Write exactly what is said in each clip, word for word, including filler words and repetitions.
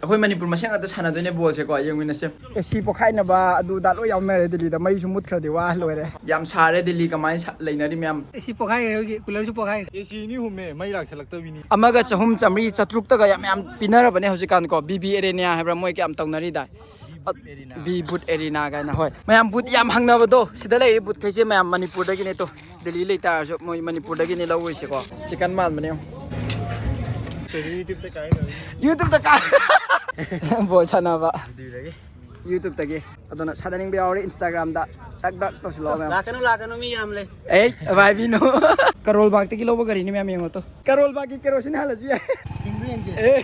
ꯑꯩꯈꯣꯏ ꯃꯅꯤꯄꯨꯔ ꯃꯁꯦꯟ ꯉꯥꯛꯇ ꯁꯥꯟꯅꯗꯣꯏꯅꯦ ꯕꯣꯜꯁꯦꯀꯣ, ꯌꯦꯡꯃꯤꯟꯅꯁꯦ꯫ ꯑꯦ ꯁꯤ ꯄꯣꯛꯈꯥꯏꯅꯕ ꯑꯗꯨ ꯑꯗꯥ ꯂꯣꯏ ꯌꯥꯎꯅꯔꯦ ꯗꯦꯜꯂꯤꯗ, ꯃꯩꯁꯨ ꯃꯨꯠꯈ꯭ꯔꯗꯤ ꯋꯥ ꯂꯣꯏꯔꯦ꯫ ꯌꯥꯝ ꯁꯥꯔꯦ ꯗꯦꯜꯂꯤ, ꯀꯃꯥꯏꯅ ꯁꯥ-, ꯂꯩꯅꯔꯤ ꯃꯌꯥꯝ? ꯑꯦ ꯁꯤ ꯄꯣꯛꯈꯥꯏꯈ꯭ꯔꯦ, ꯍꯧꯖꯤꯛ ꯀꯨꯂꯔꯁꯨ ꯄꯣꯛꯈꯥꯏꯈ꯭ꯔꯦ꯫ ꯑꯦ ꯁꯤ ꯑꯅꯤ ꯍꯨꯝꯃꯦ, ꯃꯩ ꯂꯥꯛꯁꯜꯂꯛꯇꯕꯤꯅꯤ꯫ ꯑꯃꯒ ꯆꯍꯨꯝ, ꯆꯥꯝꯃꯔꯤ, ꯆꯥꯇ꯭ꯔꯨꯛꯇꯒ ꯌꯥꯝ ꯌꯥꯝ ꯄꯤꯅꯔꯕꯅꯦ ꯍꯧꯖꯤꯛꯀꯥꯟꯀꯣ, ꯕꯤ ꯕꯤ ꯑꯦꯔꯦꯅꯥ ꯍꯥꯏꯕ꯭ꯔꯥ, ꯃꯣꯏ ꯀꯌꯥꯝ ꯇꯧꯅꯔꯤꯗꯥꯏ? ꯑ, ꯕꯤ ꯕꯨꯠ ꯑꯦꯔꯦꯅꯥ ꯀꯥꯏꯅ꯫ ꯍꯣꯏ, ꯃꯌꯥꯝ ꯕꯨꯠ ꯌꯥꯝ ꯍꯪꯅꯕꯗꯣ, ꯁꯤꯗ ꯂꯩꯔꯤ ꯕꯨꯠꯈꯩꯁꯦ ꯃꯌꯥꯝ ꯃꯅꯤꯄꯨꯔꯗꯒꯤꯅꯦ꯫ ꯇꯣ, ꯗꯦꯜꯂꯤ ꯂꯩꯇꯥꯔꯁꯨ ꯃꯣꯏ ꯃꯅꯤꯄꯨꯔꯗꯒꯤꯅꯦ ꯂꯧꯔꯤꯁꯦꯀꯣ꯫ ꯆꯤꯀꯟ ꯃꯥꯟꯕꯅꯦ ꯌꯦꯡꯉꯣ꯫ ꯀꯩꯅꯣ YouTube-ꯇ ꯀꯥꯏꯅꯣ? YouTube-ꯇ ꯀꯥꯏ꯫ ꯕꯣꯜ ꯁꯥꯟꯅꯕ꯫ Video-ꯗꯒꯤ? YouTube-ꯇꯒꯤ꯫ ꯑꯗꯨꯅ ꯁꯥꯟꯅꯅꯤꯡꯕ ꯌꯥꯎꯔꯗꯤ Instagram-ꯗ ꯇꯛ ꯇꯛ ꯇꯧꯁꯤꯜꯂꯛꯑꯣ ꯃꯌꯥꯝ꯫ ꯂꯥꯛꯀꯅꯨ, ꯂꯥꯛꯀꯅꯨ, ꯃꯤ ꯌꯥꯝ ꯂꯩ꯫ ꯑꯦ, ꯑꯚꯥꯏꯕꯤꯅꯣ꯫ ꯀꯔꯣꯜ ꯕꯥꯒꯇꯒꯤ ꯂꯧꯕ ꯒꯥꯔꯤꯅꯤ ꯃꯌꯥꯝ, ꯌꯦꯡꯉꯣ ꯇꯣ꯫ ꯀꯔꯣꯜ ꯕꯥꯒꯀꯤ ꯀꯦꯔꯣꯁꯤꯟ ꯍꯥꯜꯂꯁꯨ ꯌꯥꯏ꯫ ꯍꯤꯡꯕ꯭ꯔꯥ ꯌꯦꯡꯁꯦ꯫ ꯑꯦ꯫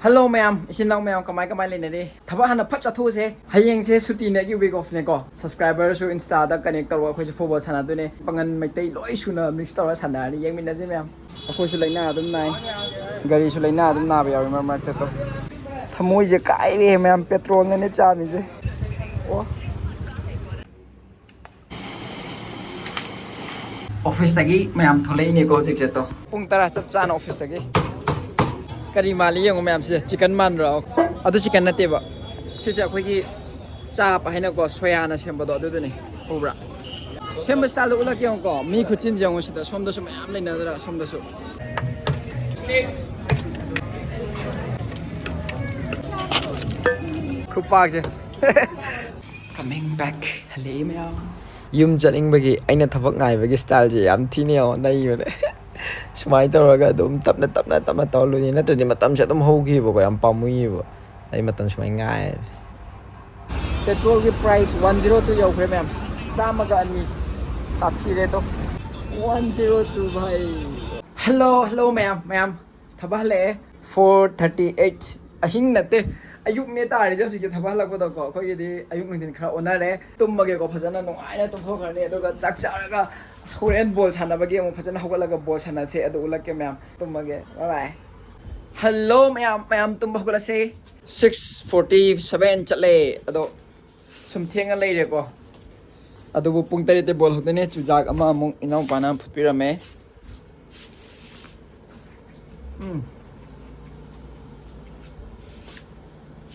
Hello ꯃꯌꯥꯝ, ꯏꯆꯤꯟ ꯏꯅꯥꯎ ꯃꯌꯥꯝ, ꯀꯃꯥꯏ ꯀꯃꯥꯏ ꯂꯩꯅꯔꯤ? ꯊꯕꯛ ꯍꯥꯟꯅ ꯐꯠ ꯆꯠꯊꯣꯛꯎꯁꯦ꯫ ꯍꯌꯦꯡꯁꯦ ꯁꯨꯇꯤꯅꯦ, ꯑꯩꯒꯤ week off-ꯅꯦꯀꯣ꯫ Subscriber-ꯁꯨ Insta-ꯗ connect ꯇꯧꯔꯒ ꯑꯩꯈꯣꯏꯁꯨ football ꯁꯥꯟꯅꯗꯣꯏꯅꯦ꯫ ꯄꯥꯉꯟ ꯃꯩꯇꯩ ꯂꯣꯏ ꯁꯨꯅ mix ꯇꯧꯔ ꯁꯥꯟꯅꯔꯅꯤ, ꯌꯦꯡꯃꯤꯟꯅꯁꯦ ꯃꯌꯥꯝ꯫ ꯑꯩꯈꯣꯏꯁꯨ ꯂꯥꯏꯅꯥ ꯑꯗꯨꯝ ꯅꯥꯏ, ꯒꯥꯔꯤꯁꯨ ꯂꯥꯏꯅꯥ ꯑꯗꯨꯝ ꯅꯥꯕ ꯌꯥꯎꯏ ꯃꯔꯛ ꯃꯔꯛꯇ꯫ ꯊꯃꯣꯏꯁꯦ ꯀꯥꯏꯔꯦ ꯃꯌꯥꯝ, petrol-ꯅꯅꯦ ꯆꯥꯝꯃꯤꯁꯦ꯫ ꯑꯣ꯫ Office-ꯇꯒꯤ ꯃꯌꯥꯝ ꯊꯣꯛꯂꯛꯏꯅꯦꯀꯣ ꯍꯧꯖꯤꯛꯁꯦ꯫ ꯇꯣ, ꯄꯨꯡ ꯇꯔꯥ ꯆꯞ ꯆꯥꯅ office-ꯇꯒꯤ꯫ ꯀꯔꯤ ꯃꯥꯜꯂꯤ ꯌꯦꯡꯉꯣ ꯃꯌꯥꯝꯁꯦ, chicken ꯃꯥꯟꯗ꯭ꯔꯣ? ꯑꯗꯨ chicken ꯅꯠꯇꯦꯕ, ꯁꯤꯁꯦ ꯑꯩꯈꯣꯏꯒꯤ ꯆꯥꯞ ꯍꯥꯏꯅꯀꯣ, ꯁꯣꯌꯥꯅ ꯁꯦꯝꯕꯗꯣ, ꯑꯗꯨꯗꯨꯅꯦ꯫ ꯎꯕ꯭ꯔꯥ? ꯁꯦꯝꯕ style-ꯗꯣ ꯎꯠꯂꯛꯀꯦ ꯌꯦꯡꯉꯣꯀꯣ꯫ ꯃꯤ ꯈꯨꯠꯆꯤꯟꯁꯦ ꯌꯦꯡꯉꯣ ꯁꯤꯗ, ꯁꯣꯝꯗꯁꯨ ꯃꯌꯥꯝ ꯂꯩꯅꯗ꯭ꯔꯥ, ꯁꯣꯝꯗꯁꯨ꯫ ꯈꯨꯄꯥꯛꯁꯦ꯫ Coming back꯫ ꯍꯜꯂꯛꯑꯦ ꯃꯌꯥꯝ꯫ ꯌꯨꯝ ꯆꯠꯅꯤꯡꯕꯒꯤ ꯑꯩꯅ ꯊꯕꯛ ꯉꯥꯏꯕꯒꯤ style-ꯁꯦ ꯌꯥꯝ ꯊꯤꯅ ꯌꯦꯡꯉꯣ, ꯅꯩꯕꯅꯦ꯫ ꯁꯨꯃꯥꯏꯅ ꯇꯧꯔꯒ ꯑꯗꯨꯝ ꯇꯞꯅ, ꯇꯞꯅ, ꯇꯞꯅ ꯇꯧꯔ ꯂꯣꯏꯅꯤ꯫ ꯅꯠꯇ꯭ꯔꯗꯤ ꯃꯇꯝꯁꯦ ꯑꯗꯨꯝ ꯍꯧꯈꯤꯕꯀꯣ, ꯌꯥꯝ ꯄꯥꯝꯃꯨꯏꯌꯦꯕ꯫ ꯑꯩ ꯃꯇꯝ ꯁꯨꯃꯥꯏꯅ ꯉꯥꯏꯔꯦ꯫ Petrol-ꯒꯤ price one zero two ꯌꯧꯈ꯭ꯔꯦ ꯃꯌꯥꯝ꯫ ꯆꯥꯝꯃꯒ ꯑꯅꯤ꯫ ꯁꯥꯊꯤꯔꯦ ꯇꯣ꯫ One zero two ꯚꯥꯏ꯫ Hello, hello ꯃꯌꯥꯝ, ꯃꯌꯥꯝ꯫ ꯊꯕꯛ ꯍꯜꯂꯛꯑꯦ꯫ Four thirty eight꯫ ꯑꯍꯤꯡ ꯅꯠꯇꯦ, ꯑꯌꯨꯛꯅꯦ ꯇꯥꯔꯤꯁꯦ ꯍꯧꯖꯤꯛꯀꯤ ꯊꯕꯛ ꯍꯜꯂꯛꯄꯗꯀꯣ꯫ ꯑꯩꯈꯣꯏꯒꯤꯗꯤ ꯑꯌꯨꯛ ꯅꯨꯡꯊꯤꯟ ꯈꯔ ꯑꯣꯟꯅꯔꯦ꯫ ꯇꯨꯝꯃꯒꯦꯀꯣ, ꯐꯖꯅ ꯅꯨꯡꯉꯥꯏꯅ ꯇꯨꯝꯊꯣꯛꯈ꯭ꯔꯅꯤ꯫ ꯑꯗꯨꯒ ꯆꯥꯛ ꯆꯥꯔꯒ ꯍꯣꯔꯦꯟ ꯕꯣꯜ ꯁꯥꯟꯅꯕꯒꯤ ꯑꯃꯨꯛ ꯐꯖꯅ ꯍꯧꯒꯠꯂꯒ ꯕꯣꯜ ꯁꯥꯟꯅꯁꯦ꯫ ꯑꯗꯨ ꯎꯠꯂꯛꯀꯦ ꯃꯌꯥꯝ꯫ ꯇꯨꯝꯃꯒꯦ꯫ Bye bye꯫ Hello ꯃꯌꯥꯝ, ꯃꯌꯥꯝ ꯇꯨꯝꯕ ꯍꯧꯒꯠꯂꯁꯦ꯫ Six forty seven ꯆꯠꯂꯦ꯫ ꯑꯗꯣ ꯁꯨꯝ ꯊꯦꯡꯅ ꯂꯩꯔꯦꯀꯣ꯫ ꯑꯗꯨꯕꯨ ꯄꯨꯡ ꯇꯔꯦꯠꯇ ꯕꯣꯜ ꯍꯧꯗꯣꯏꯅꯦ꯫ ꯆꯨꯖꯥꯛ ꯑꯃ ꯑꯃꯨꯛ ꯏꯅꯥꯎꯄꯥꯅ ꯐꯨꯠꯄꯤꯔꯝꯃꯦ꯫ ꯎꯝ꯫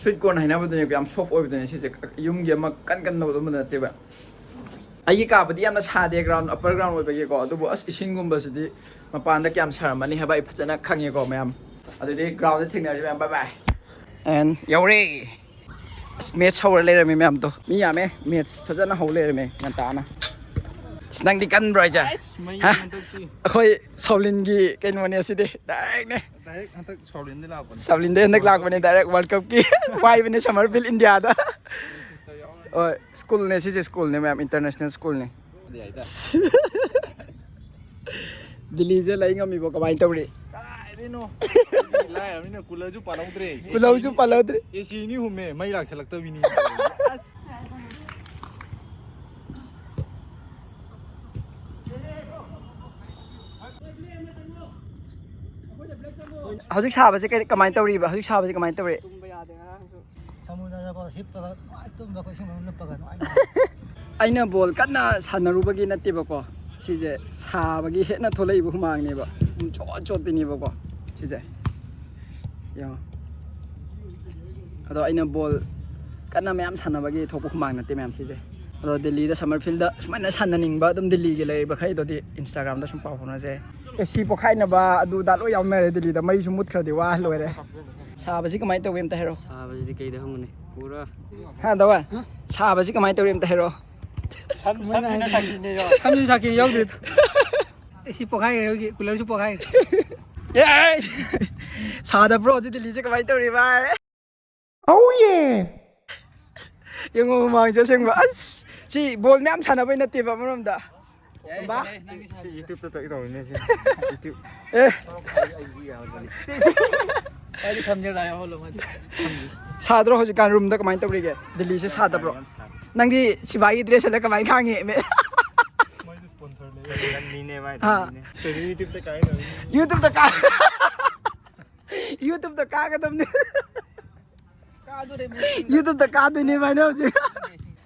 ꯁ꯭ꯋꯤꯠ ꯀꯣꯔꯟ ꯍꯥꯏꯅꯕꯗꯨꯅꯦ, ꯌꯥꯝ ꯁꯣꯐ ꯑꯣꯏꯕꯗꯨꯅꯦ ꯁꯤꯁꯦ꯫ ꯌꯨꯝꯒꯤ ꯑꯃ ꯀꯟ ꯀꯟ ꯇꯧꯕꯗꯨ ꯅꯠꯇꯦꯕ꯫ ꯑꯩꯒꯤ ꯀꯥꯕꯨꯗꯤ ꯌꯥꯝꯅ ꯁꯥꯗꯦ, ꯒ꯭ꯔꯥꯎꯟ, ꯑꯄꯔ ꯒ꯭ꯔꯥꯎꯟ ꯑꯣꯏꯕꯒꯤꯀꯣ꯫ ꯑꯗꯨꯕꯨ ꯑꯁ, ꯏꯁꯤꯡꯒꯨꯝꯕꯁꯤꯗꯤ ꯃꯄꯥꯟꯗ ꯀꯌꯥꯝ ꯁꯥꯔꯝꯃꯅꯤ ꯍꯥꯏꯕ ꯑꯩ ꯐꯖꯅ ꯈꯪꯉꯦꯀꯣ ꯃꯌꯥꯝ꯫ ꯑꯗꯨꯗꯤ ꯒ꯭ꯔꯥꯎꯟꯗ ꯊꯦꯡꯅꯔꯁꯤ ꯃꯌꯥꯝ, ꯕꯥꯏ ꯕꯥꯏ꯫ ꯑꯦꯟ ꯌꯧꯔꯦ꯫ ꯑꯁ, ꯃꯦꯠꯁ ꯍꯧꯔ ꯂꯩꯔꯝꯃꯤ ꯃꯌꯥꯝꯗꯣ꯫ ꯃꯤ ꯌꯥꯝꯃꯦ, ꯃꯦꯠꯁ ꯐꯖꯅ ꯍꯧ ꯂꯩꯔꯝꯃꯦ ꯉꯟꯇꯥꯅ꯫ ꯑꯁ, ꯅꯪꯗꯤ ꯀꯟꯕ꯭ꯔꯣ ꯍꯥꯏꯁꯦ? ꯑꯩꯁ, ꯃꯩ ꯍꯥ? ꯍꯟꯗꯛꯇꯤ꯫ ꯑꯩꯈꯣꯏ ꯁꯥꯎꯂꯤꯟꯒꯤ ꯀꯩꯅꯣꯅꯦ ꯁꯤꯗꯤ, ꯗꯥꯏꯔꯦꯛꯅꯦ꯫ ꯗꯥꯏꯔꯦꯛ ꯍꯟꯗꯛ ꯁꯥꯎꯂꯤꯟꯗ ꯂꯥꯛꯄꯅꯦ꯫ ꯁꯥꯎꯂꯤꯟꯗ ꯍꯟꯗꯛ ꯂꯥꯛꯄꯅꯦ, ꯗꯥꯏꯔꯦꯛ ꯋꯥꯔꯜ ꯀꯞꯀꯤ ꯋꯥꯏꯕꯅꯦ ꯁꯝꯃꯔ ꯐꯤꯜ ꯏꯟꯗꯤꯌꯥꯗ꯫ ꯍꯣꯏ, ꯁ꯭ꯀꯨꯜꯅꯦ ꯁꯤꯁꯦ, ꯁ꯭ꯀꯨꯜꯅꯦ ꯃꯌꯥꯝ, ꯏꯟꯇꯔꯅꯦꯁꯅꯦꯜ ꯁ꯭ꯀꯨꯜꯅꯦ꯫ ꯌꯥꯏꯗ꯫ ꯗꯤꯜꯂꯤꯁꯦ ꯂꯩ ꯉꯝꯃꯤꯕꯣ? ꯀꯃꯥꯏꯅ ꯇꯧꯔꯤ? ꯀꯥꯏꯗꯩꯅꯣ? ꯂꯥꯏꯔꯕꯅꯤꯅ ꯀꯨꯂꯔꯁꯨ ꯄꯥꯜꯍꯧꯗ꯭ꯔꯦ꯫ ꯀꯨꯂꯔꯁꯨ ꯄꯥꯜꯍꯧꯗ꯭ꯔꯦ꯫ ꯑꯦ ꯁꯤ ꯑꯅꯤ ꯍꯨꯝꯃꯦ, ꯃꯩ ꯂꯥꯛꯁꯜꯂꯛꯇꯕꯤꯅꯤ꯫ ꯑꯁ꯫ ꯍꯧꯖꯤꯛ ꯁꯥꯕꯁꯦ ꯀꯩ, ꯀꯃꯥꯏꯅ ꯇꯧꯔꯤꯕ? ꯍꯧꯖꯤꯛ ꯁꯥꯕꯁꯦ ꯀꯃꯥꯏꯅ ꯇꯧꯔꯤ? ꯇꯨꯝꯕ ꯌꯥꯗꯦ ꯉꯔꯥꯡꯁꯨ꯫ ꯁꯃꯨꯗ꯭ꯔꯗꯀꯣ ꯍꯤꯞꯄꯒ ꯅꯨꯡꯉꯥꯏ ꯇꯨꯝꯕ, ꯑꯩꯈꯣꯏ ꯏꯁꯤꯡ ꯃꯅꯨꯡꯗ ꯂꯨꯞꯄꯒ ꯅꯨꯡꯉꯥꯏ꯫ ꯑꯩꯅ ꯕꯣꯜ ꯀꯟꯅ ꯁꯥꯟꯅꯔꯨꯕꯒꯤ ꯅꯠꯇꯦꯕꯀꯣ, ꯁꯤꯁꯦ ꯁꯥꯕꯒꯤ ꯍꯦꯟꯅ ꯊꯣꯛꯂꯛꯏꯕ ꯍꯨꯃꯥꯡꯅꯦꯕ꯫ ꯆꯣꯠ ꯆꯣꯠꯄꯤꯅꯦꯕꯀꯣ ꯁꯤꯁꯦ꯫ ꯌꯦꯡꯉꯣ꯫ ꯑꯗꯣ ꯑꯩꯅ ꯕꯣꯜ ꯀꯟꯅ ꯃꯌꯥꯝ ꯁꯥꯟꯅꯕꯒꯤ ꯊꯣꯛꯄ ꯍꯨꯃꯥꯡ ꯅꯠꯇꯦ ꯃꯌꯥꯝ ꯁꯤꯁꯦ꯫ ꯑꯗꯣ ꯗꯤꯜꯂꯤꯗ ꯁꯝꯃꯔ ꯐꯤꯜꯗ ꯁꯨꯃꯥꯏꯅ ꯁꯥꯟꯅꯅꯤꯡꯕ ꯑꯗꯨꯝ ꯗꯤꯜꯂꯤꯒꯤ ꯂꯩꯔꯤꯕꯈꯩꯗꯨꯗꯤ ꯏꯟꯁꯇꯥꯒ꯭ꯔꯥꯝꯗ ꯁꯨꯝ ꯄꯥꯎ ꯐꯥꯎꯅꯁꯦ꯫ ꯑꯦ ꯁꯤ ꯄꯣꯛꯈꯥꯏꯅꯕ ꯑꯗꯨ ꯑꯗꯥ ꯂꯣꯏ ꯌꯥꯎꯅꯔꯦ ꯗꯤꯜꯂꯤꯗ꯫ ꯃꯩꯁꯨ ꯃꯨꯠꯈ꯭ꯔꯗꯤ ꯋꯥ ꯂꯣꯏꯔꯦ꯫ ꯁꯥꯕꯁꯤ ꯀꯃꯥꯏꯅ ꯇꯧꯒꯦ ꯑꯝꯇ ꯍꯥꯏꯔꯣ꯫ ꯁꯥꯕꯁꯤꯗꯤ ꯀꯩꯗ ꯍꯪꯉꯨꯅꯤ? ꯄꯨꯔꯥ ꯍꯥ, ꯗꯋꯥ? ꯁꯥꯕꯁꯤ ꯀꯃꯥꯏꯅ ꯇꯧꯔꯤ ꯑꯝꯇ ꯍꯥꯏꯔꯣ꯫ ꯁꯝ-, ꯁꯝꯁꯤꯅ ꯁꯥꯀꯤꯅꯦ꯫ ꯁꯝꯁꯨ ꯁꯥꯀꯤ ꯌꯥꯎꯗ꯭ꯔꯤ꯫ ꯑꯦ ꯁꯤ ꯄꯣꯛꯈꯥꯏꯈ꯭ꯔꯦ, ꯑꯩꯈꯣꯏꯒꯤ ꯀꯨꯂꯔꯁꯨ ꯄꯣꯛꯈꯥꯏꯈ꯭ꯔꯦ꯫ ꯑꯦ! ꯁꯥꯗꯕ꯭ꯔꯣ ꯍꯧꯖꯤꯛ ꯗꯤꯜꯂꯤꯁꯦ? ꯀꯃꯥꯏꯅ ꯇꯧꯔꯤ ꯚꯥꯏ? ꯌꯦꯡꯉꯣ ꯃꯃꯥꯡꯁꯦ ꯑꯁꯦꯡꯕ꯫ ꯑꯁ, ꯁꯤ ꯕꯣꯜ ꯃꯌꯥꯝ ꯁꯥꯟꯅꯕꯩ ꯅꯠꯇꯦꯕ ꯑꯃꯔꯣꯝꯗ꯫ ꯕꯥ? ꯁꯤ YouTube ꯇ ꯆꯠꯀꯦ ꯇꯧꯕꯅꯤꯅꯦ ꯁꯤ꯫ YouTube꯫ ꯑꯦ꯫ ꯑꯩꯗꯤ ꯊꯝꯖꯦꯜ ꯂꯥꯏ ꯍꯧꯍꯜꯂꯣ ꯃꯥꯗꯤ꯫ ꯁꯥꯗ꯭ꯔꯣ ꯍꯧꯖꯤꯛꯀꯥꯟ ꯔꯨꯝꯗ? ꯀꯃꯥꯏꯅ ꯇꯧꯔꯤꯒꯦ? ꯗꯤꯜꯂꯤꯁꯦ ꯁꯥꯗꯕ꯭ꯔꯣ? ꯌꯥꯝ ꯁꯥꯏ꯫ ꯅꯪꯗꯤ ꯁꯤꯕꯥꯏꯒꯤ ꯗ꯭ꯔꯦꯁ ꯁꯦꯠꯂ ꯀꯃꯥꯏꯅ ꯈꯥꯡꯉꯤ? ꯃꯣꯏꯗꯤ ꯁ꯭ꯄꯣꯟꯁꯔꯅꯦ꯫ ꯔꯟꯅꯤꯅꯦ ꯃꯥꯏꯗꯤ, ꯍꯥ? ꯔꯟꯅꯤꯅꯦ꯫ ꯀꯩꯅꯣ YouTube ꯇ ꯀꯥꯏ ꯇꯧꯔꯤ? YouTube ꯇ ꯀꯥ-, YouTube ꯇ ꯀꯥꯒꯗꯕꯅꯤ꯫ YouTube ꯇ ꯀꯥꯗꯣꯏꯅꯦ ꯚꯥꯏ ꯅꯪ ꯍꯧꯖꯤꯛ꯫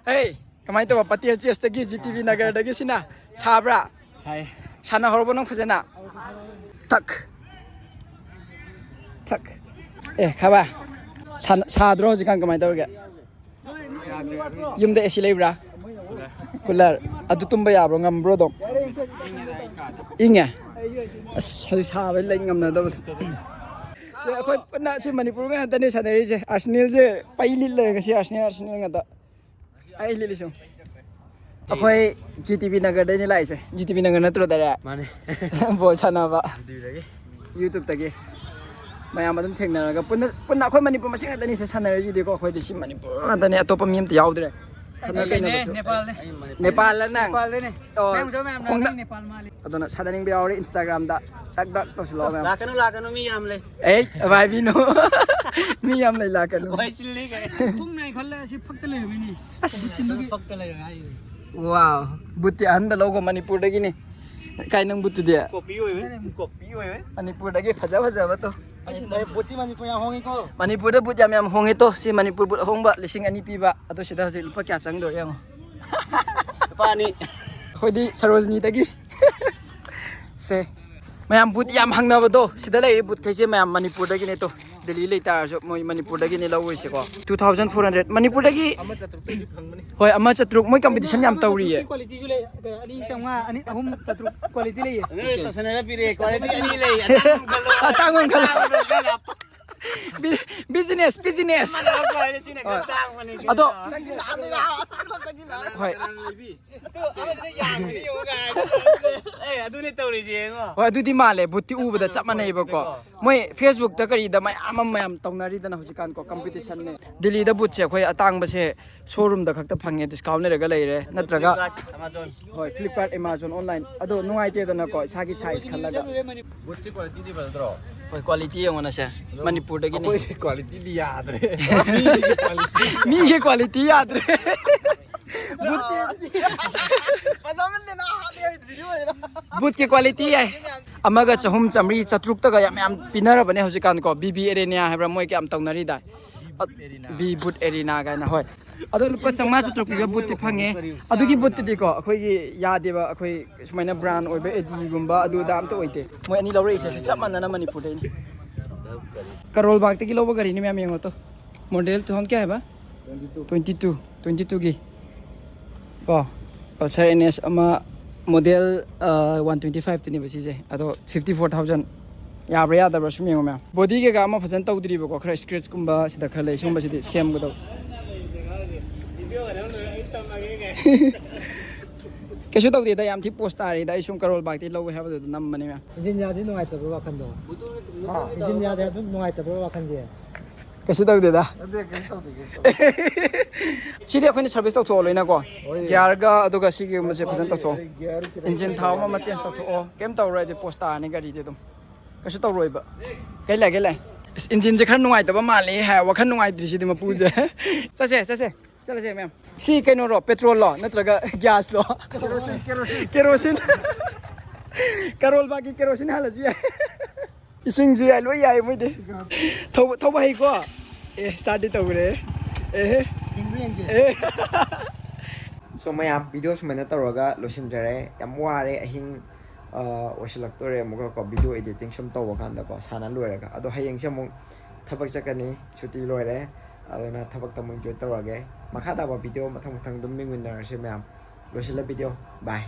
ꯍꯦ, ꯀꯃꯥꯏꯅ ꯇꯧꯕ? ꯄꯇꯦꯜ ꯆꯦꯁꯇꯒꯤ ꯖꯤ ꯇꯤ ꯚꯤ ꯅꯒꯔꯗꯒꯤ ꯁꯤꯅ ꯁꯥꯕ꯭ꯔꯥ? ꯁꯥꯏ꯫ ꯁꯥꯟꯅꯍꯧꯔꯕꯣ ꯅꯪ ꯐꯖꯅ? ꯊꯛ꯫ ꯊꯛ꯫ ꯑꯦ, ꯈꯕ꯫ ꯁꯥꯟ- ꯁꯥꯗ꯭ꯔꯣ ꯍꯧꯖꯤꯛꯀꯥꯟ? ꯀꯃꯥꯏꯅ ꯇꯧꯔꯤꯒꯦ? ꯌꯨꯝꯗ ꯑꯦꯁꯤ ꯂꯩꯕ꯭ꯔꯥ? ꯀꯨꯂꯔ꯫ ꯑꯗꯨ ꯇꯨꯝꯕ ꯌꯥꯕ꯭ꯔꯣ? ꯉꯝꯕ꯭ꯔꯣ ꯑꯗꯨꯝ? ꯏꯪꯉꯦ? ꯑꯁ, ꯍꯧꯖꯤꯛ ꯁꯥꯕ ꯂꯩ ꯉꯝꯅꯗꯕꯗꯣ꯫ ꯁꯦ, ꯑꯩꯈꯣꯏ ꯄꯨꯟꯅ ꯁꯤ ꯃꯅꯤꯄꯨꯔ ꯉꯥꯛꯇꯅꯦ ꯁꯥꯟꯅꯔꯤꯁꯦ꯫ ꯑꯥꯔꯁꯦꯅꯦꯜꯁꯦ ꯄꯩ ꯂꯤꯠ ꯂꯩꯔꯦ ꯉꯁꯤ, ꯑꯥꯔꯁꯦꯅꯦꯜ, ꯑꯥꯔꯁꯦꯅꯦꯜ ꯉꯥꯛꯇ꯫ ꯑꯩ ꯂꯤꯠꯂꯤꯁꯨ꯫ ꯑꯩꯈꯣꯏ ꯖꯤ ꯇꯤ ꯕꯤ ꯅꯒꯔꯗꯩꯅꯦ ꯂꯥꯛꯏꯁꯦ꯫ ꯖꯤ ꯇꯤ ꯕꯤ ꯅꯒꯔ ꯅꯠꯇ꯭ꯔꯣ ꯗꯥꯏꯔꯦꯛ? ꯃꯥꯅꯦ꯫ ꯕꯣꯜ ꯁꯥꯟꯅꯕ꯫ ꯖꯤ ꯇꯤ ꯕꯤꯗꯒꯤ꯫ YouTubeꯇꯒꯤ꯫ ꯃꯌꯥꯝ ꯑꯗꯨꯝ ꯊꯦꯡꯅꯔꯒ ꯄꯨꯟꯅ, ꯄꯨꯟꯅ ꯑꯩꯈꯣꯏ ꯃꯅꯤꯄꯨꯔ ꯃꯁꯦꯟ ꯉꯥꯛꯇꯅꯤ ꯁꯦ ꯁꯥꯟꯅꯔꯤꯁꯤꯗꯤꯀꯣ꯫ ꯑꯩꯈꯣꯏꯗꯤ ꯁꯤ ꯃꯅꯤꯄꯨꯔ ꯉꯥꯛꯇꯅꯦ, ꯑꯇꯣꯞꯄ ꯃꯤ ꯑꯝꯇ ꯌꯥꯎꯗ꯭ꯔꯦ꯫ ꯈꯠꯅ ꯑꯩꯅꯦ, ꯆꯩꯅꯕꯁꯨ꯫ ꯅꯦꯄꯥꯜꯅꯦ꯫ ꯅꯦꯄꯥꯜꯂ ꯅꯪ? ꯅꯦꯄꯥꯜꯗꯅꯦ꯫ ꯑꯣ, ꯃꯌꯥꯝꯁꯨ ꯃꯌꯥꯝꯅ ꯍꯣꯡꯅ- ꯅꯪ ꯅꯦꯄꯥꯜ ꯃꯥꯜꯂꯤ꯫ ꯑꯗꯨꯅ ꯁꯥꯟꯅꯅꯤꯡꯕ ꯌꯥꯎꯔꯦ Instagramꯗ ꯇꯛ ꯇꯛ ꯇꯧꯁꯤꯜꯂꯛꯑꯣ ꯃꯌꯥꯝ꯫ ꯂꯥꯛꯀꯅꯨ, ꯂꯥꯛꯀꯅꯨ, ꯃꯤ ꯌꯥꯝ ꯂꯩ꯫ ꯑꯦ, ꯚꯥꯏꯕꯤꯅꯣ꯫ ꯃꯤ ꯌꯥꯝ ꯂꯩ, ꯂꯥꯛꯀꯅꯨ꯫ ꯋꯥꯏ ꯆꯤꯜꯂꯤ ꯀꯥꯏ꯫ ꯄꯨꯡ ꯅꯥꯏꯟ ꯈꯜꯂ ꯑꯁꯤ ꯐꯛꯇ ꯂꯩꯔꯝꯃꯤꯅꯤ꯫ ꯑꯁ꯫ ꯐꯛꯇ ꯂꯩꯔꯝꯃꯦ ꯍꯥꯏꯁꯤꯅꯤ꯫ ꯋꯥꯎ꯫ ꯕꯨꯠꯇꯤ ꯑꯍꯟꯕ ꯂꯧꯒꯣ, ꯃꯅꯤꯄꯨꯔꯗꯒꯤꯅꯤ꯫ ꯀꯥꯏ ꯅꯪ ꯕꯨꯠꯇꯨꯗꯤ? ꯀꯣꯄꯤ ꯑꯣꯏꯕ, ꯀꯣꯄꯤ ꯑꯣꯏꯕ꯫ ꯃꯅꯤꯄꯨꯔꯗꯒꯤ ꯐꯖ ꯐꯖꯕ ꯇꯣ꯫ ꯑꯩꯁꯨ ꯅꯣꯏ ꯕꯨꯠꯇꯤ ꯃꯅꯤꯄꯨꯔ ꯌꯥꯝ ꯍꯣꯡꯉꯤꯀꯣ꯫ ꯃꯅꯤꯄꯨꯔꯗ ꯕꯨꯠ ꯌꯥꯝ ꯌꯥꯝ ꯍꯣꯡꯉꯦ ꯇꯣ꯫ ꯁꯤ ꯃꯅꯤꯄꯨꯔ ꯕꯨꯠ ꯑꯍꯣꯡꯕ ꯂꯤꯁꯤꯡ ꯑꯅꯤ ꯄꯤꯕ꯫ ꯑꯗꯣ ꯁꯤꯗ ꯍꯧꯖꯤꯛ ꯂꯨꯄꯥ ꯀꯌꯥ ꯆꯪꯗꯣꯔꯦ ꯌꯦꯡꯉꯣ꯫ ꯂꯨꯄꯥ ꯑꯅꯤ꯫ ꯑꯩꯈꯣꯏꯗꯤ ꯁꯔꯣꯖꯅꯤꯗꯒꯤ꯫ ꯁꯦ꯫ ꯃꯌꯥꯝ ꯕꯨꯠ ꯌꯥꯝ ꯍꯪꯅꯕꯗꯣ, ꯁꯤꯗ ꯂꯩꯔꯤ ꯕꯨꯠꯈꯩꯁꯦ ꯃꯌꯥꯝ ꯃꯅꯤꯄꯨꯔꯗꯒꯤꯅꯦ ꯇꯣ꯫ ꯗꯦꯜꯂꯤ ꯂꯩꯇꯥꯔꯁꯨ ꯃꯣꯏ ꯃꯅꯤꯄꯨꯔꯗꯒꯤꯅꯦ ꯂꯧꯔꯤꯁꯦꯀꯣ꯫ Two thousand four hundred꯫ ꯃꯅꯤꯄꯨꯔꯗꯒꯤ, ꯍꯣꯏ, ꯑꯃ ꯆꯥꯇ꯭ꯔꯨꯛ꯫ ꯃꯣꯏ competition ꯌꯥꯝ ꯇꯧꯔꯤꯌꯦ꯫ ꯀ꯭ꯋꯥꯂꯤꯇꯤꯁꯨ ꯂꯩ, ꯑꯅꯤ ꯆꯥꯝꯃꯉꯥ, ꯑꯅꯤ, ꯑꯍꯨꯝ, ꯆꯥꯇ꯭ꯔꯨꯛ ꯀ꯭ꯋꯥꯂꯤꯇꯤ ꯂꯩꯌꯦ꯫ ꯅꯣꯏ ꯇꯧꯁꯟꯅꯔ ꯄꯤꯔꯛꯑꯦ, ꯀ꯭ꯋꯥꯂꯤꯇꯤ ꯑꯅꯤ ꯂꯩ, ꯑꯇꯥꯡꯕ ꯑꯃ ꯈꯜꯂꯣ꯫ ꯑꯇꯥꯡꯕ ꯑꯃ ꯈꯜꯂꯣ꯫ B-, business, business꯫ ꯃꯥꯟꯅꯕ ꯀ꯭ꯋꯥꯂꯤꯇꯤ ꯁꯤꯅ ꯈꯔ ꯍꯣꯏ꯫ ꯇꯥꯡꯕꯅꯦ꯫ ꯑꯗꯣ, ꯍꯣꯏ꯫ ꯑꯦ, ꯑꯗꯨꯅꯦ ꯇꯧꯔꯤꯁꯦ ꯌꯦꯡꯉꯣ꯫ ꯍꯣꯏ, ꯑꯗꯨꯗꯤ ꯃꯥꯜꯂꯦ꯫ ꯕꯨꯠꯇꯤ ꯎꯕꯗ ꯆꯞ ꯃꯥꯟꯅꯩꯕꯀꯣ꯫ ꯃꯣꯏ Facebookꯇ ꯀꯔꯤꯗ ꯃꯌꯥꯝ ꯑꯃ ꯃꯌꯥꯝ ꯇꯧꯅꯔꯤꯗꯅ ꯍꯧꯖꯤꯛꯀꯥꯟꯀꯣ, competitionꯅꯦ꯫ ꯗꯦꯜꯂꯤꯗ ꯕꯨꯠꯁꯦ ꯑꯩꯈꯣꯏ ꯑꯇꯥꯡꯕꯁꯦ showroomꯗ ꯈꯛꯇ ꯐꯪꯉꯦ, discount ꯂꯩꯔꯒ ꯂꯩꯔꯦ, ꯅꯠꯇ꯭ꯔꯒ Flipkart, Amazon꯫ ꯍꯣꯏ, Flipkart, Amazon, online꯫ ꯑꯗꯣ ꯅꯨꯡꯉꯥꯏꯇꯦꯗꯅꯀꯣ, ꯏꯁꯥꯒꯤ size ꯈꯜꯂꯒ꯫ ꯕꯨꯠꯁꯤ qualityꯗꯤ ꯐꯖꯗ꯭ꯔꯣ? ꯍꯣꯏ, quality ꯌꯦꯡꯉꯣꯅꯁꯦ, ꯃꯅꯤꯄꯨꯔꯗꯒꯤꯅꯤ꯫ ꯑꯩꯈꯣꯏ qualityꯗꯤ ꯌꯥꯗ꯭ꯔꯦ꯫ ꯃꯤꯒꯤ quality꯫ ꯃꯤꯒꯤ quality ꯌꯥꯗ꯭ꯔꯦ꯫ ꯕꯨꯠ-, ꯕꯨꯠꯀꯤ quality ꯌꯥꯏ꯫ ꯑꯃꯒ ꯆꯍꯨꯝ, ꯆꯥꯝꯃꯔꯤ, ꯆꯥꯇ꯭ꯔꯨꯛꯇꯒ ꯌꯥꯝ, ꯌꯥꯝ ꯄꯤꯅꯔꯕꯅꯦ ꯍꯧꯖꯤꯛꯀꯥꯟꯀꯣ꯫ ꯕꯤ ꯕꯤ ꯑꯦꯔꯦꯅꯥ ꯍꯥꯏꯕ꯭ꯔꯥ, ꯃꯣꯏ ꯀꯌꯥꯝ ꯇꯧꯅꯔꯤꯗꯥꯏ? ꯕꯤ ꯕꯨꯠ ꯑꯦꯔꯦꯅꯥ ꯀꯥꯏꯅ, ꯍꯣꯏ꯫ ꯑꯗꯣ ꯂꯨꯄꯥ ꯆꯥꯝꯃꯉꯥ, ꯆꯥꯇ꯭ꯔꯨꯛ ꯄꯤꯕ ꯕꯨꯠꯇꯤ ꯐꯪꯉꯦ꯫ ꯑꯗꯨꯒꯤ ꯕꯨꯠꯇꯨꯗꯤꯀꯣ, ꯑꯩꯈꯣꯏꯒꯤ ꯌꯥꯗꯦꯕ, ꯑꯩꯈꯣꯏ ꯁꯨꯃꯥꯏꯅ brand ꯑꯣꯏꯕ Adiꯒꯨꯝꯕ ꯑꯗꯨ ꯑꯗꯥ ꯑꯝꯇ ꯑꯣꯏꯗꯦ꯫ ꯃꯣꯏ ꯑꯅꯤ ꯂꯧꯔꯛꯏꯁꯦ ꯁꯤ ꯆꯞ ꯃꯥꯟꯅꯅ ꯃꯅꯤꯄꯨꯔꯗꯩꯅꯤ꯫ ꯀꯔꯣꯜ ꯕꯥꯒꯇꯒꯤ ꯂꯧꯕ ꯒꯥꯔꯤꯅꯤ ꯃꯌꯥꯝ, ꯌꯦꯡꯉꯣ ꯇꯣ꯫ ꯃꯣꯗꯦꯜ ꯇꯨ ꯊꯥꯎꯖꯟ ꯀꯌꯥ ꯍꯥꯏꯕ? Twenty two. ꯇ꯭ꯋꯦꯟꯇꯤ ꯇꯨꯒꯤ ꯀꯣ, ꯄꯜꯁꯔ ꯑꯦꯟ ꯑꯦꯁ ꯑꯃ, ꯃꯣꯗꯦꯜ ꯋꯥꯟ ꯇ꯭ꯋꯦꯟꯇꯤ ꯐꯥꯏꯚꯇꯨꯅꯦꯕ ꯁꯤꯁꯦ꯫ ꯑꯗꯣ ꯐꯤꯐꯇꯤ ꯐꯣꯔ ꯊꯥꯎꯖꯟ ꯌꯥꯕ꯭ꯔꯥ ꯌꯥꯗꯕ꯭ꯔꯥ ꯁꯨꯝ ꯌꯦꯡꯉꯣ ꯃꯌꯥꯝ꯫ ꯕꯣꯗꯤ ꯀꯩꯀꯥ ꯑꯃ ꯐꯖꯅ ꯇꯧꯗ꯭ꯔꯤꯕꯀꯣ, ꯈꯔ ꯁ꯭ꯀ꯭ꯔꯦꯆꯀꯨꯝꯕ ꯁꯤꯗ ꯈꯔ ꯂꯩ꯫ ꯁꯤꯒꯨꯝꯕꯁꯤꯗꯤ ꯁꯦꯝꯒꯗꯧꯕ꯫ ꯀꯩꯁꯨ ꯇꯧꯗꯦꯗ, ꯌꯥꯝ ꯊꯤ ꯄꯣꯁ ꯇꯥꯔꯤꯗ꯫ ꯑꯩ ꯁꯨꯝ ꯀꯔꯣꯜ ꯕꯥꯒꯇꯤ ꯂꯧꯋꯦ ꯍꯥꯏꯕꯗꯨꯗ ꯅꯝꯕꯅꯦ ꯃꯌꯥꯝ꯫ ꯏꯟꯖꯤꯟ ꯌꯥꯗꯤ ꯅꯨꯡꯉꯥꯏꯇꯕ꯭ꯔꯣ ꯋꯥꯈꯟꯗꯣ? ꯏꯟꯖꯤꯟ ꯌꯥꯗꯦ ꯍꯥꯏꯕ ꯅꯨꯡꯉꯥꯏꯇꯕ꯭ꯔꯣ ꯋꯥꯈꯟꯁꯦ? ꯀꯩꯁꯨ ꯇꯧꯗꯦꯗ꯫ ꯁꯤꯗꯤ ꯑꯩꯈꯣꯏꯅ ꯁꯥꯔꯚꯤꯁ ꯇꯧꯊꯣꯛꯑꯣ ꯂꯣꯏꯅꯀꯣ꯫ ꯒꯤꯌꯥꯔꯒ ꯑꯗꯨꯒ ꯁꯤꯒꯨꯝꯕꯁꯦ ꯐꯖꯅ ꯇꯧꯊꯣꯛꯑꯣ꯫ ꯏꯟꯖꯤꯟ ꯊꯥꯎ ꯑꯃ ꯑꯃ ꯆꯦꯟꯖ ꯇꯧꯊꯣꯛꯑꯣ꯫ ꯀꯩꯝ ꯇꯧꯔꯣꯏ ꯑꯗꯨ, ꯄꯣꯁ ꯇꯥꯔꯅꯤ ꯒꯥꯔꯤꯗꯤ ꯑꯗꯨꯝ꯫ ꯀꯩꯁꯨ ꯇꯧꯔꯣꯏꯕ꯫ ꯀꯩ ꯂꯩꯒꯦ ꯂꯩ? ꯑꯁ, ꯏꯟꯖꯤꯟꯁꯦ ꯈꯔ ꯅꯨꯡꯉꯥꯏꯇꯕ ꯃꯥꯜꯂꯦ ꯍꯥꯏ, ꯋꯥꯈꯜ ꯅꯨꯡꯉꯥꯏꯇ꯭ꯔꯤꯁꯤꯗꯤ ꯃꯄꯨꯁꯦ꯫ ꯆꯠꯁꯦ, ꯆꯠꯁꯦ꯫ ꯆꯠꯂꯁꯦ ꯃꯌꯥꯝ꯫ ꯁꯤ ꯀꯩꯅꯣꯔꯣ, ꯄꯦꯇ꯭ꯔꯣꯜꯂꯣ ꯅꯠꯇ꯭ꯔꯒ ꯒ꯭ꯌꯥꯁꯂꯣ? Kerosene, kerosene. ꯀꯦꯔꯣꯁꯤꯟ꯫ ꯀꯔꯣꯜ ꯕꯥꯒꯀꯤ ꯀꯦꯔꯣꯁꯤꯟ ꯍꯥꯜꯂꯁꯨ ꯌꯥꯏ꯫ ꯏꯁꯤꯡꯁꯨ ꯌꯥꯏ, ꯂꯣꯏ ꯌꯥꯏ ꯃꯣꯏꯗꯤ꯫ ꯊꯧꯕ, ꯊꯧꯕ ꯍꯩꯀꯣ? ꯑꯦ, ꯁ꯭ꯇꯥꯔꯠꯇꯤ ꯇꯧꯈ꯭ꯔꯦ꯫ ꯑꯦꯍꯦ꯫ ꯌꯦꯡꯕ꯭ꯔꯥ ꯌꯦꯡꯁꯦ꯫ ꯑꯦ꯫ ꯁꯣ ꯃꯌꯥꯝ, ꯚꯤꯗꯤꯑꯣ ꯁꯨꯃꯥꯏꯅ ꯇꯧꯔꯒ ꯂꯣꯏꯁꯤꯟꯖꯔꯦ꯫ ꯌꯥꯝ ꯋꯥꯔꯦ, ꯑꯍꯤꯡ ꯑ, ꯑꯣꯏꯁꯤꯜꯂꯛꯇꯣꯔꯦ ꯑꯃꯨꯛꯀ ꯀꯣ, ꯚꯤꯗꯤꯑꯣ ꯏꯗꯤꯇꯤꯡ ꯁꯨꯝ ꯇꯧꯕ ꯀꯥꯟꯗꯀꯣ, ꯁꯥꯟꯅ ꯂꯣꯏꯔꯒ꯫ ꯑꯗꯣ ꯍꯌꯦꯡꯁꯦ ꯑꯃꯨꯛ ꯊꯕꯛ ꯆꯠꯀꯅꯤ, ꯁꯨꯇꯤ ꯂꯣꯏꯔꯦ꯫ ꯑꯗꯨꯅ ꯊꯕꯛꯇ ꯑꯃꯨꯛ ꯏꯟꯖꯣꯏ ꯇꯧꯔꯒꯦ꯫ ꯃꯈꯥ ꯇꯥꯕ ꯚꯤꯗꯤꯑꯣ ꯃꯊꯪ ꯃꯊꯪ ꯑꯗꯨꯝ ꯌꯦꯡꯃꯤꯟꯅꯔꯁꯦ ꯃꯌꯥꯝ꯫ ꯂꯣꯏꯁꯤꯜꯂꯦ ꯚꯤꯗꯤꯑꯣ꯫ ꯕꯥꯏ꯫